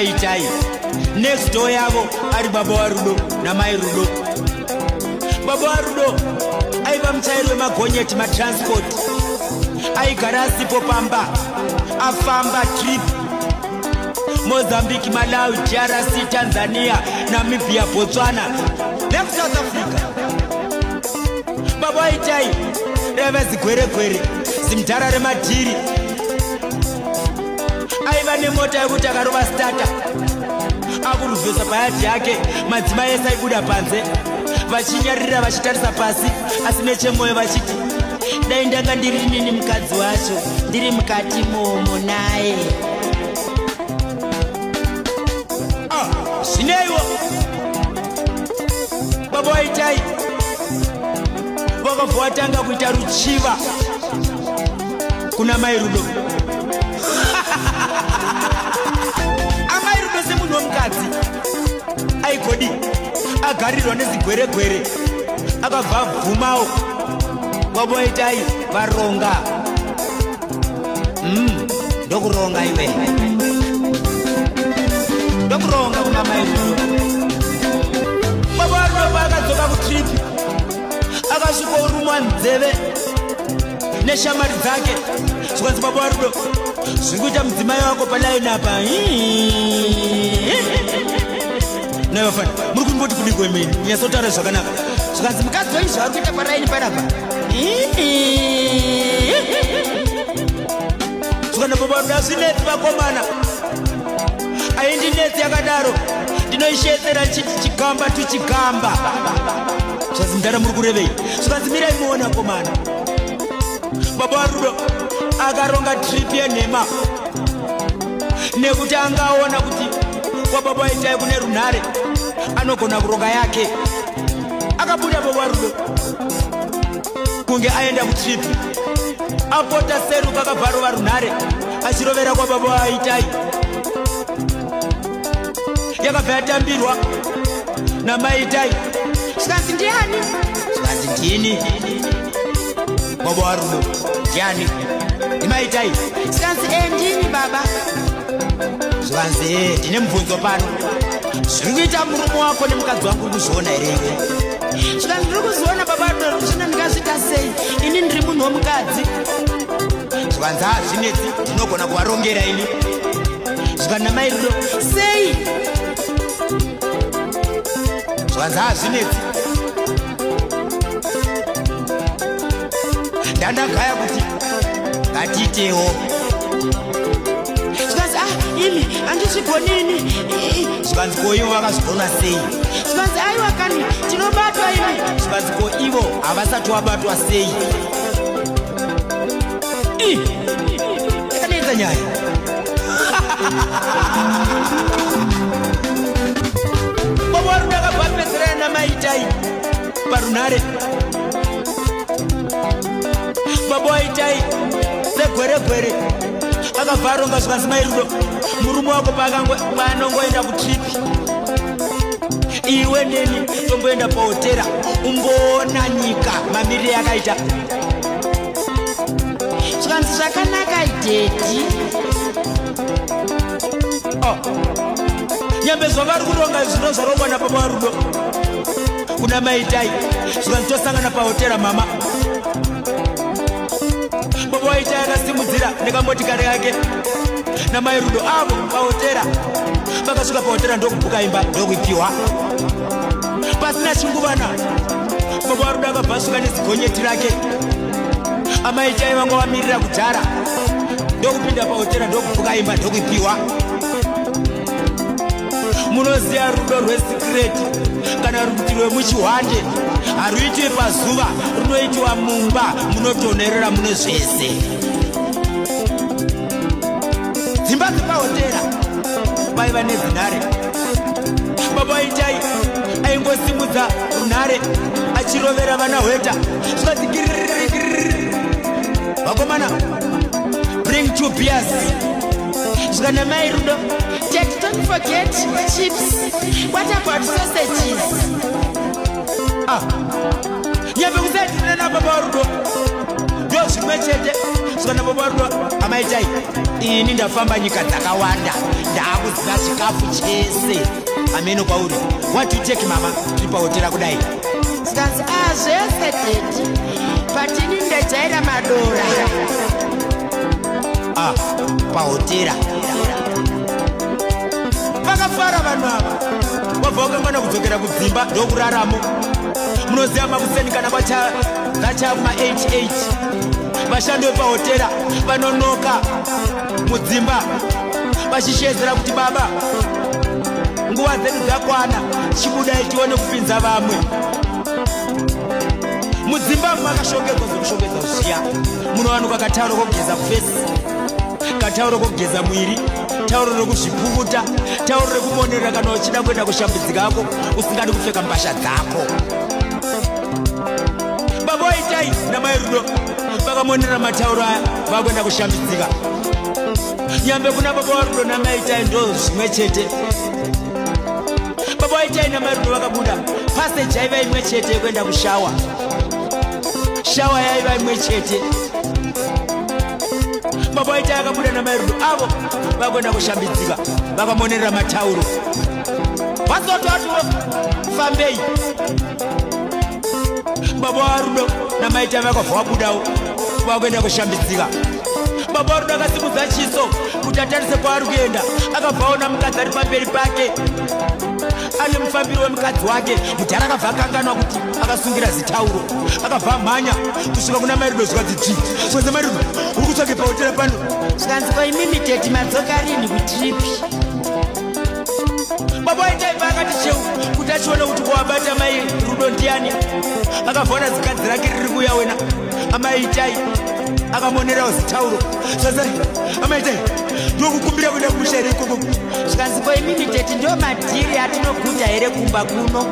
Mai Itai. Next door yavo ari baba waRudo namai Rudo. Baba waRudo aiva muchairi wemagonyeti matransport. Aigara asipo pamba, afamba trip Mozambique, Malawi, DRC, Tanzania, Namibia, Botswana nekuSouth Africa. Baba Itai raiva zigweregwere, zimudhara remadhiri. Aiva nemota yekuti akarova starter akuruvhesa payadhi yake, madzimai ese aibuda panze vachinyarira vachitarisa pasi, asi nechemwoyo vachiti, "Dai ndanga ndiri nini mukadzi wacho, ndiri mukati momo naye." Ah, zvineiwo baba waItai vakabva vatanga kuita ruchiva kuna mai Rudo. Amai Rudo semunhu womukadzi aigodi agarirwa nezigweregwere, akabva abvumawo. Baba waItai varonga. Ndokuronga iwe, ndokuronga kuna mai Rudo. Baba vaRudo paakadzoka kutrip, akasvikorumwa nzeve neshamwari dzake, zvikanzi, "Baba vaRudo, zviri kuita mudzimai wako palaini apa." Navafana, muri kundiboti kudiko imeni? Nyatsotaura zvakanaka. Zvikanzi, "Mukadzi wenyu zvaari kuita paraini panapa." Zvikana, "Baba vaRudo, hazvinetsi vakomana, aindinetsi yakadaro, ndinoishetsera nchiti chigamba tuchigamba." Zvazi, "Mudhara, muri kurevei?" Zvikanzi, "Mirai muone akomana." Baba vaRudo akaronga trip yenhema nekuti angaona kuti kwababa Itai kune runhare, anogona kuronga yake. Akabuda baba vaRudo kunge aenda kutrip, apota seruka, akabva arova runhare achirovera kwababa vaItai. Yakabva yatambirwa namaitai. Zvikanzi, "Ndiani?" Zvikanzi, "Ndini baba waRudo." "Ndiani?" "Ndimaitai?" Zvikanzi, "E, ndini baba." Zvikanzi, "E, ndine mubvunzo pano. Zviri kuita murume wako nemukadzi wangu, uri kuzviona here iwe?" Zvikanzi, "Ndiri kuzviona baba, zvino ndingazviita sei? Ini ndiri munhu womukadzi." Zvikanzi, "Hazvinetsi, ndinogona kuvarongera ini." Zvikanzi namai Rudo, "Sei?" Zvikanzi, "Hazvinetsi, ndandagaya kuti ngatiitewo." Zvikanzi, "Ah, imi handizvigonini." Zvikanzi, "Ko ivo vakazvigona sei?" Zvikanzi, "Aiwa kani, tinobatwa imi." Zvikanzi, "Ko ivo havasati wabatwa sei?" Yakanetsa nyaya. Baba vaRudo akabva apedzerana namaitai parunhare. Baba waitai segweregwere akabva aronga. Zvikanzi, "Mai Rudo, murume wako paanongoenda kutrip, iwe neni tomboenda pahotera, umboona nyika mamiriro yakaita." Zvikanzi, "Zvakanaka, daddy." Oh. Nyambe zvavari kuronga zvino zvarongwa napapa vaRudo kuna maitai. Zvikanzi, "Tosangana pahotera, mama." Baba waitai akasimudzira nekamotikari yake namai Rudo avo pahotera. Vakasvika pahotera, ndokubhuka imba, ndokuipiwa. Pasina chinguvana, baba vaRudo akabva asvika nezigonyeti rake. Amaitai vanga vamirira kudhara, ndokupinda pahotera, ndokubhuka imba, ndokuipiwa. Munoziva rudo rwesecret kana kuti rwemuchihwande haruitwi pazuva, runoitwa mumba munotonerera, mune zvese. Dzimba dzepahotera vaiva nedzinhare. Baba waitai aingosimudza runhare achirovera vana hweta. Zvikanzi, "Giriri, vakomana, bring two beers." Zvikana mai Rudo, "Daddy, don't forget chips. What about sausages?" Ah, nyambe kusaitirana nababa vaRudo ndo zvimwe chete. Svikana baba varudo amaitai, ini ndafamba nyika dzakawanda, ndaakuziva chikafu chese. Ameno kwauri, what you take, mama? Tiri pahotera kudai. Zvikanzi, "A, zvese daddy, but ini ndajaira madora." Ah, pahotera vakafara vanhu ava, vabva vakangwana kudzokera kudzimba ndokuraramo. Munoziva makuseni kana kwacha kuma88, vashandi vepahotera vanonoka mudzimba vachishedzera kuti, "Baba, nguva dzedu dzakwana, chibudai tione kupinza vamwe." Mudzimba makashongedzwa zvokushongedza zviya, munowanikwa katauro kokugeza kuface, katauro kokugeza mwiri, tauro rekuzvipukuta, tauro rekumonerera kana uchida kuenda kushambidzika ako usingadi kupfeka mbasha dzako. Baba waitai namai Rudo vakamonerera matauro aya, vakuenda kushambidzika. Nyambe kuna baba waRudo namaitai ndo zvimwe chete. Baba waitai namai Rudo vakabuda, passage yaiva imwe chete yekuenda kushower, shower yaiva imwe chete. Baba waitai akabuda namai Rudo avo vakuenda kushambidzika, vakamonerera matauro, vazotwatiwo fambei. Baba waRudo namaitai vakabva vabudawo, vakuenda kushambidzika. Baba waRudo akasimudza chiso kuti atarise kwaari kuenda, akabva aona mukadzi ari pamberi pake ane mufambiro wemukadzi wake. Mudhara akabva akanganwa kuti akasungira zitauro, akabva amhanya kusvika kuna mai Rudo. Zvikanzi dzvi, zvikanzi, "Mai Rudo, uri kutsvake pahotera pano?" Zvikanzi, "Ko imimi daddy, madzoka rini kutrip?" Baba waitai paakati cheu kuti achiona kuti kuwabata mai Rudo ndiani, akavhona zikadzi rake riri kuuya wena. Amaitai akamonerawo zitauro. Zvaza, "Amaitai, ndokukumbira kuenda kumusha here ikoko?" Zvikanzi, "Ko imimi daddy, ndo madhiri atinoguta here kumba kuno?"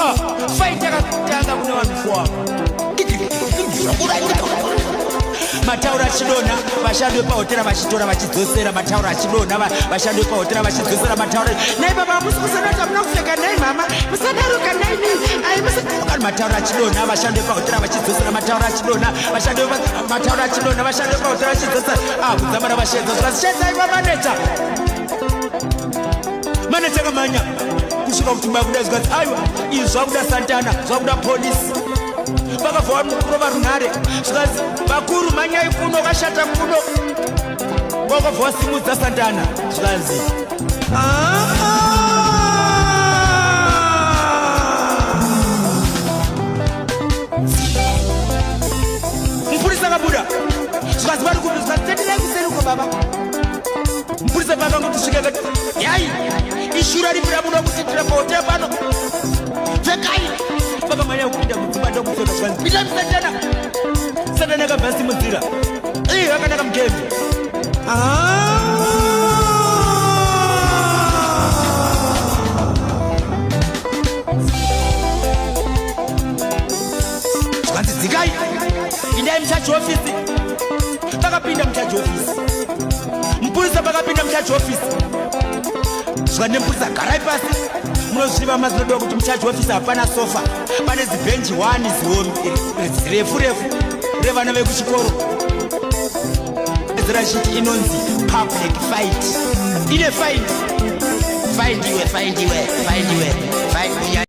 Ah, fight akatanga kune vanhu four, matauro achidonha, vashandi vepahotera vachitora vachidzosera, matauro achidonha, vashandi vepahotera vachidzosera matauro. "Nai baba, hamusi kusanati hamuna kupfeka. Nai mama, musadaroka naimi, ai Kana matauro achidonha, vashandi vepahotera vachidzosera, matauro achidonha, vashandi matauro achidonha, vashandi vepahotera vachidzosera. Ah, kudzamara vashedza. Zvikazishedzai vamaneja. Maneja akamhanya kusvika kuti makuda. Zvikanzi, "Aiwa, izvi zvakuda Santana, zvakuda polisi." Vakabva kurova runhare. Zvikanzi, "Vakuru, mhanyai kuno, kashata kuno." Vakabva vasimudza Santana. Zvikanzi, "Ah, ah." Mupurisa akabuda. Zvikanzi, "Vari kupi?" Zvikanzi, "Tetirai kuseruko, baba." Mupurisa paakangoti svika akati, "Yai, ishura ripi ramuda kutitira pahotera pano? Pfekai." Vakamhanya kupinda mudzimba ndokupfeka. Zvikanzi, "Pindai muSantana." Santana akabva asimudzira. Ii, akanaka mukembe. Ah. Zvikanzi, "Dzikai, pindai mucharge office." Vakapinda mucharge office. Mupurisa pakapinda mucharge office, zvikanzi nemupurisa, "Garai pasi." Munozviva mazinodiwa kuti mucharge office hapana sofa, pane zibhenji 1 zirefu refu revana vekuchikoro. Zera chiti inonzi public fight, ine find, find iwe, find iwe, find iwe.